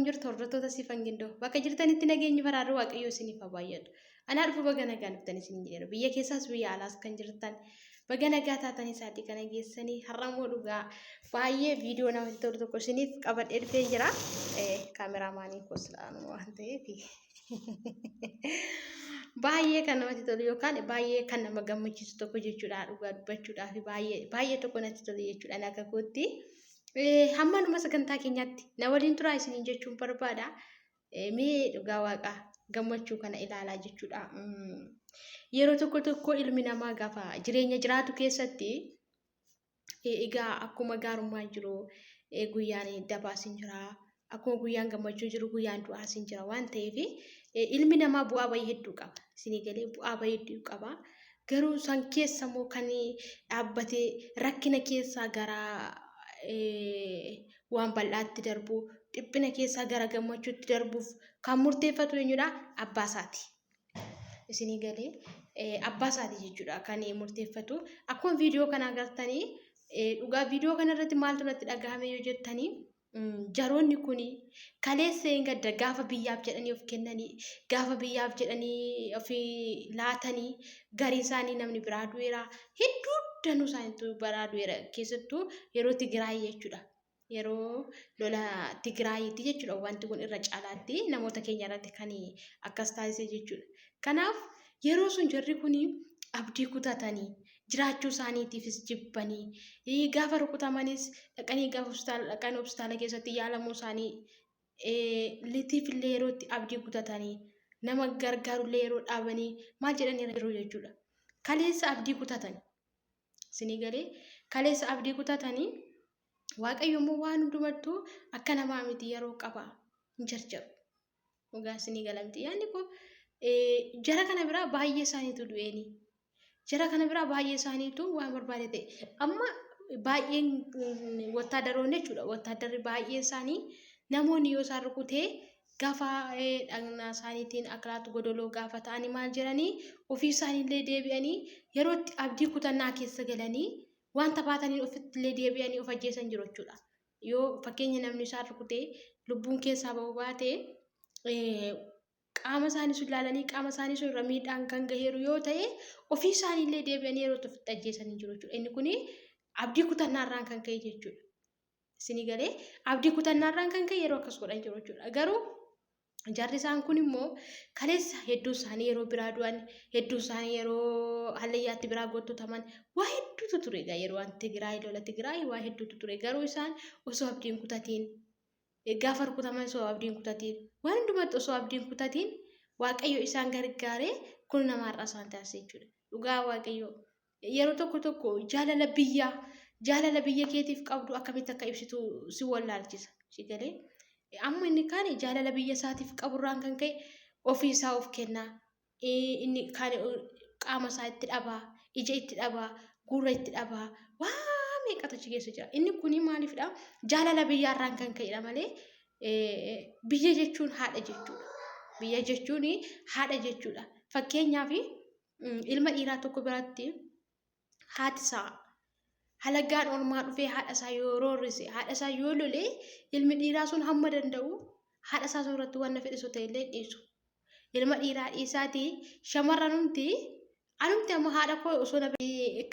Jirtu hordoftoota Siifan Gindoo bakka jirtanitti nageenyi baraarri Waaqayyoo isiniif haa baay'atu. Anaa dhufu baga nagaan dhuftan isiniin jedheera. Biyya keessaas biyya alaas kan jirtan baga nagaa taatanii sa'aatii kana geessanii har'ammoo dhugaa baay'ee viidiyoo namatti tolu tokko isiniif qabadhee dhufee jira. Kaameraamaanii koos la'anuma waan ta'eef baay'ee kan namatti tolu yookaan baay'ee kan nama gammachiisu tokko jechuudha dhugaa dubbachuudhaaf baay'ee baay'ee tokko natti tolu jechuudha akka kootti. Hamma dhuma sagantaa keenyaatti na waliin turaa isiniin jechuun barbaada. Mee dhugaa waaqaa gammachuu kana ilaalaa jechuudha. Yeroo tokko tokko ilmi namaa gaafa jireenya jiraatu keessatti egaa akkuma gaarummaan jiru guyyaan dabaas hin jira. Akkuma guyyaan gammachuu jiru guyyaan du'aas hin jira waan ta'eef ilmi namaa bu'aa bahii hedduu qaba. Isinii galee bu'aa bahii hedduu qaba. Garuu san keessa immoo kan dhaabbatee rakkina keessaa gara waan bal'aatti darbu, dhiphina keessaa gara gammachuutti darbuuf kan murteeffatu eenyudha? Abbaa isaati. Isinii galee abbaa isaati jechuudha kan murteeffatu. Akkuma viidiyoo kana agartanii dhugaa viidiyoo kana irratti maaltu natti dhagahame yoo jettanii jaroonni kun kaleessa hin gadda gaafa biyyaaf jedhanii of kennanii gaafa biyyaaf jedhanii of laatanii garii isaanii namni biraa du'eera hedduu danuu isaaniitu biraa du'eera keessattuu yeroo Tigraay jechuudha. Yeroo lola Tigraayiiti jechuudha wanti kun irra caalaatti namoota keenya irratti kan akkas taasise jechuudha. Kanaaf yeroo sun jarri kun abdii kutatanii jiraachuu isaaniitiifis jibbanii gaafa rukutamanis dhaqanii gaafa hospitaala dhaqanii hospitaala keessatti yaalamuu isaanii litiif illee yeroo itti abdii kutatanii nama gargaarullee yeroo dhaabanii maal jedhanii jiru jechuudha. Kaleessa abdii kutatanii isinii galee kaleessa abdii kutatanii Waaqayyo immoo waan hundumattuu akka namaa miti yeroo qaba hin jarjaru. Dhugaa isinii gala miti. Yaadni koo jara kana biraa baay'ee isaaniitu du'eeni. Jara kana biraa baay'ee isaaniitu waan barbaade ta'e. Amma baay'een wattaadaroonni jechuudha. Wattaaddarri baay'een isaanii namoonni yoo isaan rukutee gaafa dhagna isaaniitiin akhlaatu godoloo gaafa ta'anii maal jedhanii ofii isaaniillee deebi'anii yeroo itti abdii kutannaa keessa galanii wanta baataniin ofitti illee deebi'anii of ajjeesan jiru jechuudha. Yoo fakkeenya namni isaan rukutee lubbuun keessaa ba'uu baate qaama isaanii sun ilaalanii qaama isaanii sun irra miidhaan kan gaheeru yoo ta'e ofii isaanii illee deebi'anii yeroo itti ofitti ajjeesanii jiru jechuudha. Inni kun abdii kutannaarraan kan ka'e jechuudha. Isinii galee abdii kutannaarraan kan ka'e yeroo akkas godhan jiru jechuudha. Garuu jarri isaan kun immoo kaleessa hedduu isaanii yeroo biraa du'an hedduu isaanii yeroo hallayyaatti biraa gottutaman waa hedduutu ture egaa yeroo waan Tigraay lola Tigraay waa hedduutu ture garuu isaan osoo abdiin kutatiin gaafa rukutaman osoo abdiin kutatiin waan hundumatti osoo abdiin kutatiin Waaqayyo isaan gargaaree kun nama har'a isaan taasise jechuudha. Dhugaa Waaqayyo yeroo tokko tokko jaalala biyyaa jaalala biyya keetiif qabdu akkamitti akka ibsitu si wallaalchisa. Si galee amma inni kaan jaalala biyya isaatiif qaburraan kan ka'e ofii isaa of kennaa inni kaan qaama isaa itti dhabaa ija itti dhabaa gurra itti dhabaa waa meeqatu achi keessa jira. Inni kuni maaliifidha? Jaalala biyyaarraan kan ka'edha malee biyya jechuun haadha jechuudha. Biyya jechuun haadha jechuudha. Fakkeenyaaf ilma dhiiraa tokko biratti haati isaa halagaan ormaa dhufee haadha isaa yoo roorrise haadha isaa yoo lole ilmi dhiiraa sun hamma danda'u haadha isaa sun irratti waan fedhe osoo ta'e illee dhiisu. Ilma dhiiraa dhiisaatii shamarranumti anumti amma haadha koo osoo na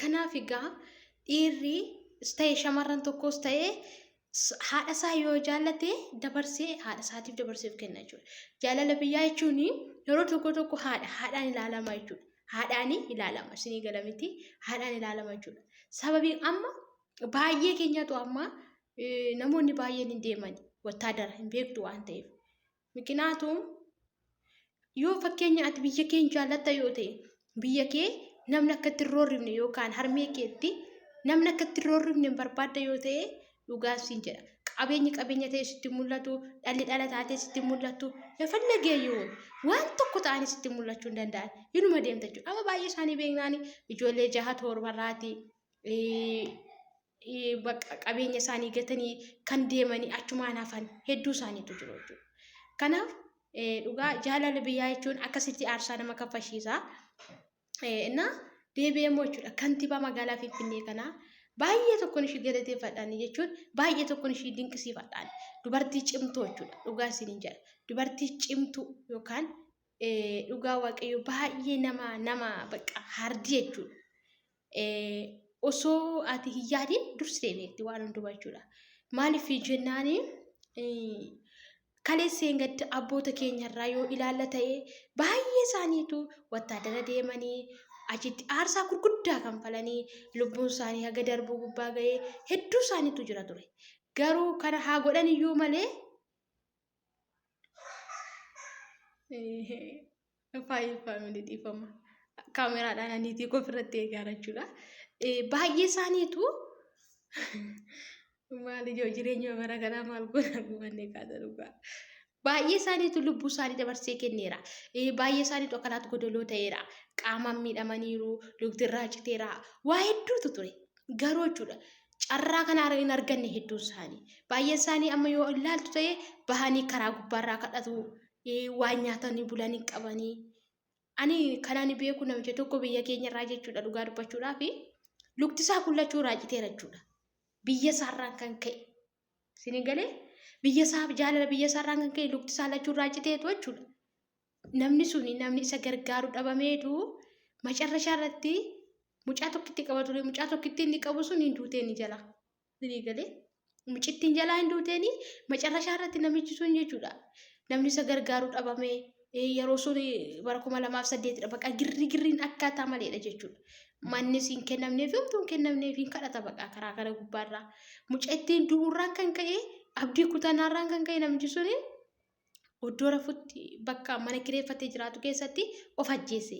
kanaaf egaa dhiirri ta'e shamarran tokkos ta'e haadha isaa yoo jaallate dabarsee haadha isaatiif dabarsee of kenna jechuudha. Jaalala biyyaa jechuun yeroo tokko tokko haadha haadhaan ilaalama jechuudha. Haadhaan ilaalama isinii gala miti haadhaan ilaalama jechuudha. Sababii amma baay'ee keenyatu amma namoonni baay'een hin deeman wattaadara hin beektu waan ta'eef. Miqinaatum yoo fakkeenya ati biyya kee hin jaallatta yoo ta'e biyya kee namni akka itti hin roorrifne yookaan harmee keetti namni akka itti hin roorrifne hin barbaadda yoo ta'e dhugaa siin jedha. Qabeenyi qabeenya ta'e sitti mul'atu, dhalli dhala taatee sitti mul'atu, yafallagee yoo waan tokko ta'anii sitti mul'achuu hin danda'an. Inuma deemta jechuudha. Amma baay'ee isaanii beeknaani ijoollee jaha torbarraati. Bakka qabeenya isaanii gatanii kan deemanii achumaan hafan hedduu isaaniitu jiru jechuudha. Kanaaf dhugaa jaalala biyyaa jechuun akkasitti aarsaa nama kaffalchiisa. Na deebi'ee immoo jechuudha kantiibaa magaalaa Finfinnee kanaa Baay'ee tokkon ishii galateeffadhaan jechuun baay'ee tokkon ishii dinqisiifadhaan. Dubartii cimtuu jechuudha. Dhugaa isiniin jedha. Dubartii cimtuu yookaan dhugaa waaqayyo baay'ee nama nama bakka hardii jechuudha. Osoo ati hin yaadin dursitee beekti waan hundumaa jechuudha. Maaliif jennaani kaleesseen gadda abboota keenyarraa yoo ilaalla ta'e baay'ee isaaniitu wattaadara deemanii achitti aarsaa gurguddaa kanfalanii lubbuun isaanii haga darbuu gubbaa ga'ee hedduu isaaniitu jira ture. Garuu kana haa godhan iyyuu malee Faayii faamilii dhiifama. Kaameraadhaan aniitii koo ofirratti eegaa jechuudha. Baay'ee isaaniitu maal ijoo jireenya bara kanaa maal goona gubannee kaasa dhugaa. Baay'ee isaaniitu lubbuu isaanii dabarsee kenneera. Baay'ee isaaniitu akkanaatti godoloo ta'eera. Qaamaan miidhamaniiru, lugdirraa citeera. Waa hedduutu ture. Garuu jechuudha carraa kana hin arganne hedduun isaanii. Baay'een isaanii amma yoo ilaaltu ta'e bahanii karaa gubbaarraa kadhatu. Waan nyaatanii bulan hin qabanii. Ani kan ani beeku namicha tokko biyya keenya irraa jechuudha dhugaa dubbachuudhaaf lukti isaa kun lachuu irraa citeera jechuudha. Biyya isaarraan kan ka'e. Isin galee biyya isaa jaalala biyya isaarraan kan ka'e lukti isaa lachuu irraa citeetu jechuudha. Namni suni namni isa gargaaru dhabameetu macarrashaa irratti mucaa tokkitti qaba ture mucaa tokkitti inni qabu sun hin duuteen jala. Isinii galee mucittiin jalaa hin duuteeni macarrashaa irratti namichi sun jechuudha. Namni isa gargaaru dhabame yeroo sun bara 2008dha baqa girri girriin akkaataa maleedha jechuudha. Mannis hin kennamneef homtuu hin kennamneef hin kadhata baqa karaa kana gubbaarraa. Mucattiin du'uurraan kan ka'e abdii kutannaarraan kan ka'e namichi suni oddoo rafutti bakka mana kireeffatee jiraatu keessatti of ajjeese.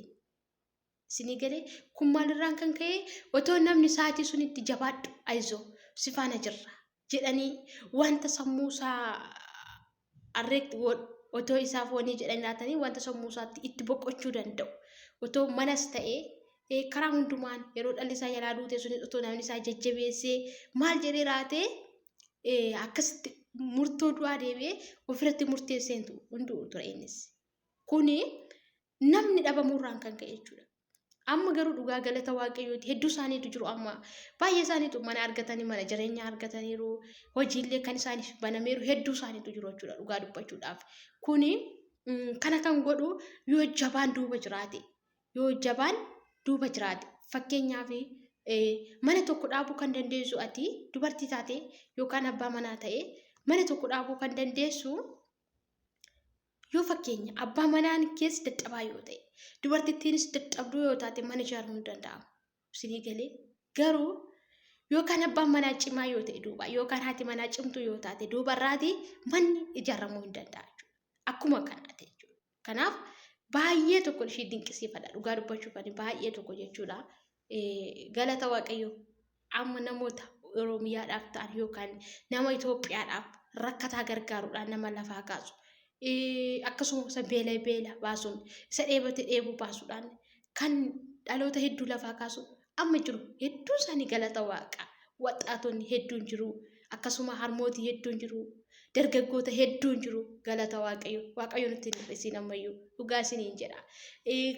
Isinii galee kun maalirraan kan ka'e otoo namni sa'aatii sun itti jabaadhu ayizoo si faana jirra jedhanii wanta sammuu isaa arreetti otoo isaaf wanii jedhanii laatanii wanta sammuu isaatti itti boqochuu danda'u otoo manas ta'ee karaa hundumaan yeroo dhalli isaa jalaa duute sunis otoo namni isaa jajjabeessee maal jedhee raatee akkasitti murtoo du'aa deebi'ee ofirratti murteesseentu hunduu ture innis. Kuni namni dhabamuurraan kan ka'e jechuudha. Amma garuu dhugaa galata waaqayyooti hedduu isaaniitu jiru amma baay'ee isaaniitu mana argatanii mana jireenyaa argataniiru hojiillee kan isaaniif banameeru hedduu isaaniitu jiru jechuudha dhugaa dubbachuudhaaf. Kuni kana kan godhu yoo jabaan duuba jiraate yoo jabaan duuba jiraate fakkeenyaaf mana tokko dhaabuu kan dandeessu ati dubartii taate yookaan abbaa manaa ta'e mana tokko dhaabuu kan dandeessu Yoo fakkeenya abbaa manaan kees dadhabaa yoo ta'e, dubartittiinis dadhabduu yoo taate mana ijaaruun ni danda'ama. Isinii galee garuu yookaan abbaan manaa cimaa yoo ta'e duuba yookaan haati manaa cimtuu yoo taate duubarraati manni ijaaramuu hin danda'a jechuudha. Akkuma kanaa ta'e jechuudha. Kanaaf baay'ee tokko ishii dinqisiifadha dhugaa dubbachuuf ani baay'ee tokko jechuudha. Galata Waaqayyoo amma namoota Oromiyaadhaaf ta'an yookaan nama Itoophiyaadhaaf rakkataa gargaaruudhaan nama lafaa kaasu. Akkasuma isa beela beela baasuun isa dheebote dheebuu baasuudhaan kan dhaloota hedduu lafaa kaasu amma jiru hedduun isaanii galata waaqaa waxaatonni hedduun jiru akkasuma harmootii hedduun jiru dargaggoota hedduun jiru galata waaqayyo waaqayyo nutti hin hir'isiin ammayyuu dhugaa isiniin jedha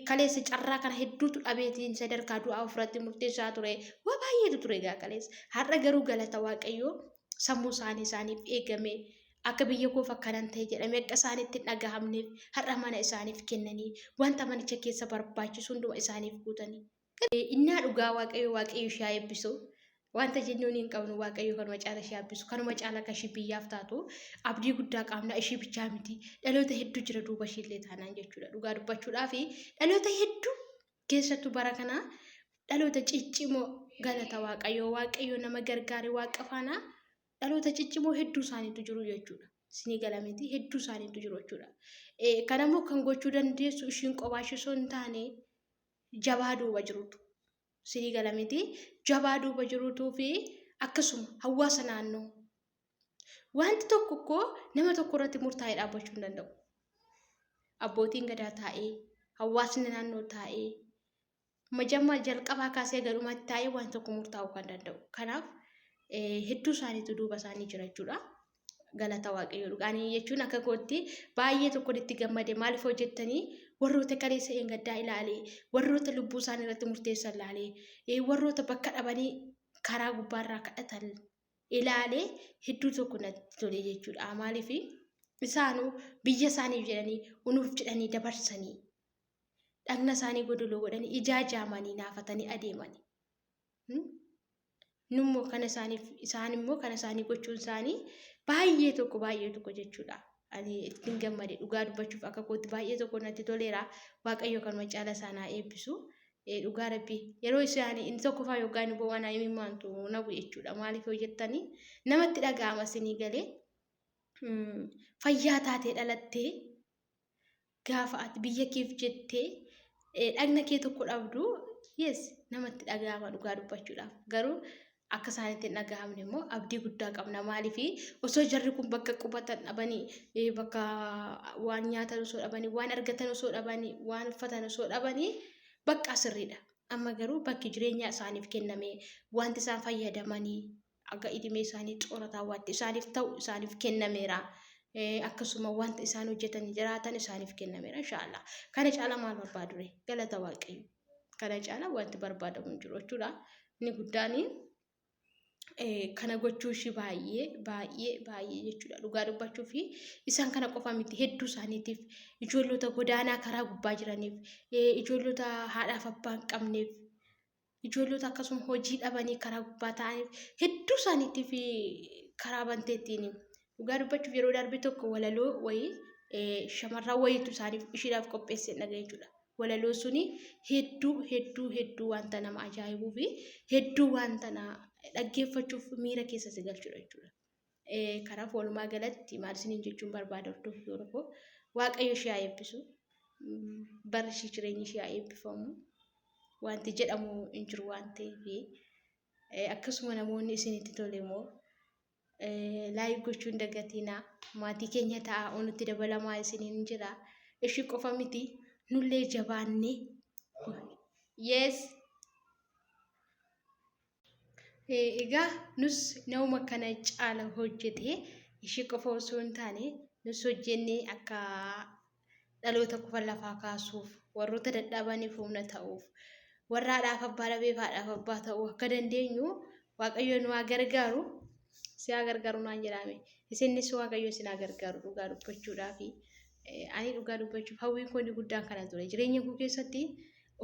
kaleessa carraa kana hedduutu dhabeetiin sadarkaa du'aa ofirratti murteessaa ture waa baay'eetu ture egaa kaleessa har'a garuu galata waaqayyo sammuu isaanii isaaniif eegame akka biyya koof akkanan ta'e jedhamee akka isaanitti hin dhagahamneef har'a mana isaaniif kennanii wanta manicha keessa barbaachisu hunduma isaaniif guutanii Innaa dhugaa waaqayyo waaqayyo ishee haa eebbisu. Wanta jennuun hin qabnu waaqayyo kanuma caala ishee eebbisu. Kanuma caala akka ishee biyyaaf taatu abdii guddaa qabna ishee bichaa miti. Dhaloota hedduu jira duuba ishee illee taanaan jechuudha. Dhugaa dubbachuudhaaf dhaloota hedduu keessattuu bara kana dhaloota ciccimoo galata waaqayyo waaqayyo nama gargaare waaqa faana dhaloota ciccimoo hedduu isaaniitu jiru jechuudha. Isinii gala miti hedduu isaaniitu jiru jechuudha. Kanammoo kan gochuu dandeessu ishiin qophaa ishee osoo hin taane jabaa duuba jirutu sinii gala miti jabaa duuba jirutuu fi akkasuma hawaasa naannoo wanti tokko koo nama tokko irratti murtaa'ee dhaabbachuu hin danda'u. Abbootiin gadaa taa'ee hawaasni naannoo taa'ee majamma jalqabaa kaasee gadhumaatti taa'ee waan tokko murtaa'uu kan danda'u. Kanaaf hedduu isaaniitu duuba isaanii jira jechuudha. Galata waaqayyoo dhugaanii jechuun akka kootti baay'ee tokkoon itti gammade maaliif hojjettanii warroota kaleessa eengaddaa ilaalee warroota lubbuu isaanii irratti murteessan ilaalee warroota bakka dhabanii karaa gubbaarraa kadhatan ilaalee hedduu tokko natti tole jechuudha. Maaliif isaanuu biyya isaaniif jedhanii unuuf jedhanii dabarsanii dhagna isaanii godoloo godhanii ijaa jaamanii naafatanii adeemanii. Nummoo kana isaaniif isaan immoo kana isaanii gochuun isaanii baay'ee tokko baay'ee tokko jechuudha. Ani ittiin gammade dhugaa dubbachuuf akka kootti baay'ee tokko natti toleera. Waaqayyo kanuma caala isaan haa eebbisu. Dhugaa rabbii yeroo isaan inni tokkoffaa yookaan inni bo'aan imimmaantu na bu'e jechuudha. Maaliif yoo jettanii namatti dhaga'ama isinii galee fayyaa taatee dhalattee gaafa ati biyya keef jettee dhagna kee tokko dhabdu yes namatti dhaga'ama dhugaa dubbachuudhaaf. Garuu akka isaanitti hin dhaga'amne immoo abdii guddaa qabna. Maaliif osoo jarri kun bakka qubatan dhabanii bakka waan nyaatan osoo dhabanii waan argatan osoo dhabanii waan uffatan osoo dhabanii bakka sirriidha. Amma garuu bakki jireenyaa isaaniif kenname wanti isaan fayyadamanii akka idimee isaanii xoorataa wanti isaaniif ta'u isaaniif kennameera. Akkasuma wanta isaan hojjetanii jiraatan isaaniif kennameera inshaallah. Kana caala maal barbaadure? Galata Waaqayyo. Kana caala wanti barbaadamu hin jiru jechuudha. Inni guddaan kana gochuu ishii baay'ee baay'ee baay'ee jechuudha. Dhugaa dubbachuu fi isaan kana qofa miti hedduu isaaniitiif ijoollota godaanaa karaa gubbaa jiraniif ijoollota haadhaaf abbaa hin qabneef ijoollota akkasuma hojii dhabanii karaa gubbaa ta'aniif hedduu isaaniitiif karaa banteettiin dhugaa dubbachuuf yeroo darbe tokko walaloo wayii shamarran wayiitu isaaniif ishiidhaaf qopheessee dhagaye jechuudha. Walaloo suni hedduu hedduu hedduu wanta nama ajaa'ibuu fi hedduu wanta na dhaggeeffachuuf miira keessa si galchudha jechuudha. Kanaaf walumaa galatti maal isiniin jechuun barbaada hordoftoota koo Waaqayyo ishee haa eebbisu. Barri ishee jireenyi ishee haa eebbifamu. Wanti jedhamu hin jiru waan ta'eef akkasuma namoonni isinitti tole immoo laayik gochuu hin dagatinaa. Maatii keenya ta'a onutti dabalamaa isiniin jira. Ishii qofa miti nullee jabaannee. Yes. Egaa nus nama kana caala hojjete ishii qofa osoo hin taane nus hojjennee akka dhaloota kufa lafaa kaasuuf warroota dadhabaniif humna ta'uuf warra haadhaaf abbaa dhabeef haadhaaf abbaa ta'uu akka dandeenyu Waaqayyo nu haa gargaaru. Si haa gargaaru naan jedhame. Isinis Waaqayyo isin haa gargaaru dhugaa dubbachuudhaafi. Ani dhugaa dubbachuuf hawwiin koo inni guddaan kana ture. Jireenya koo keessatti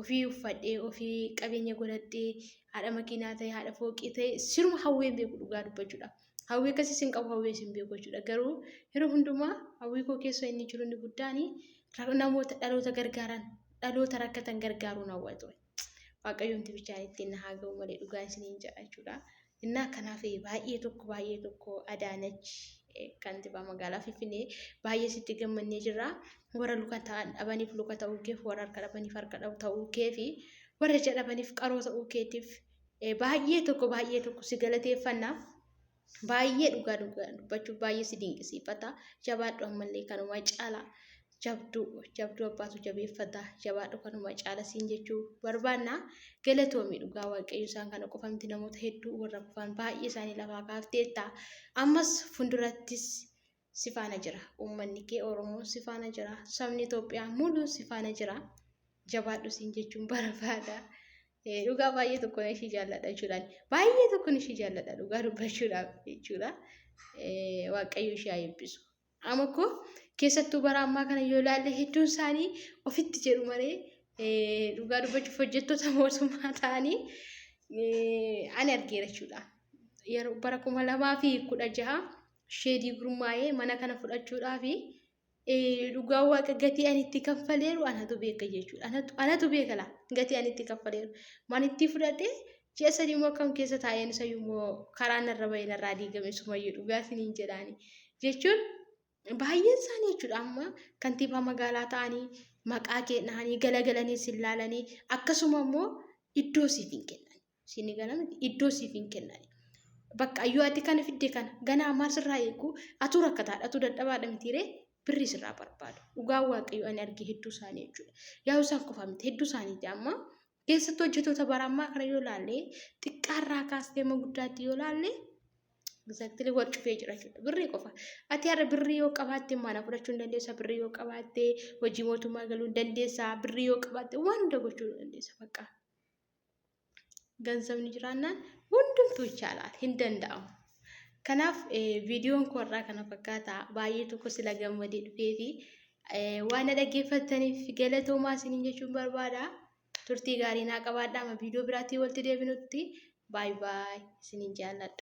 ofii uffadhee ofii qabeenya godhadhee haadha makiinaa ta'e haadha fooqii ta'e siruma hawwee hin beeku dhugaa dubbachuudhaaf. Hawwii akkasii sin qabu hawwee sin beeku jechuudha. Garuu yeroo hundumaa hawwii koo keessa inni jiru inni guddaan namoota dhaloota gargaaran dhaloota rakkatan gargaaruun hawwa ture. Waaqayyoomti bichaan ittiin na haa ga'u malee dhugaa isiniin jedha jechuudha. Innaa kanaaf baay'ee tokko baay'ee tokko Adaanach kantibaa magaalaa Finfinnee baay'ee sitti gammannee jirra. Warra luka ta'an dhabaniif luka ta'uu keef, warra harka dhabaniif harka ta'uu keefi, warra ija dhabaniif qaroo ta'uu keetiif baay'ee tokko baay'ee tokko si galateeffanna. Baay'ee dhugaa dhugaa dubbachuuf baay'ee si dinqisiifata. Jabaadhu ammallee kanuma caala jabduu jabduu abbaatu jabeeffata. Jabaadhu kanuma caala siin jechuu barbaanna. Galatoomi dhugaa waaqayyo isaan kana qofa miti namoota hedduu warra kufan baay'ee isaanii lafaa kaafteetta. Ammas fuuldurattis si faana jira. Uummanni kee Oromoon si faana jira. Sabni Itoophiyaa muluun si faana jira. Jabaadhu siin jechuun barbaada. Dhugaa baay'ee tokkoon ishii jaalladha jechuudhaan. Baay'ee tokkoon ishii jaalladha dhugaa dubbachuudhaaf jechuudha. Waaqayyo ishii haa eebbisu. Amma koo keessattuu bara ammaa kana yoo ilaalle hedduun isaanii ofitti jedhu malee dhugaa dubbachuuf hojjettoota mootummaa ta'anii ani argeera jechuudha. Yeroo bara 2016 sheedii gurmaa'ee mana kana fudhachuudhaaf dhugaa waaqa gatii ani itti kaffaleeru anatu beeka jechuudha. Anatu beeka laa gatii ani itti kaffaleeru. Manitti fudhadhee ji'a 3 immoo akkam keessa taa'een isayyuu immoo karaa narra bahee narraa diigame sumayyuu dhugaa isiniin jedhaani. Jechuun baay'een isaanii jechuudha amma kantiibaa magaalaa ta'anii maqaa kee dhahanii galagalanii sin laalanii akkasuma immoo iddoo siif hin kennan. Isin gala miti iddoo siif hin kennan. Bakka ayyuu ati kana fidde kana ganaa maal sirraa eegu atuu rakkataadha atuu dadhabaadha mitiiree birrii sirraa barbaadu. Dhugaa waaqayyo ani arge hedduu isaanii jechuudha. Yaa'u isaan qofa miti hedduu isaaniiti amma keessattuu hojjettoota bara ammaa kana yoo ilaalle xiqqaarraa kaastee amma guddaatti yoo ilaalle exactly wal cufee jira jechuudha. Birrii qofa. Ati har'a birrii yoo qabaatte mana fudhachuu hin dandeessa. Birrii yoo qabaatte hojii mootummaa galuu hin dandeessa. Birrii yoo qabaatte waan hunda gochuu hin dandeessa. Bakka ganzabni jiraannaan Hundumtuu ይቻላል hin danda'amu. Kanaaf viidiyoon koo irraa kana fakkaata. Baay'ee tokko sila gammadee dhufee fi waan na dhaggeeffattaniif galatoomaa isiniin jechuun barbaada. Turtii gaarii naa qabaadhaa. Amma viidiyoo biraatti walitti deebinutti baay'ee baay'ee isiniin jaalladha.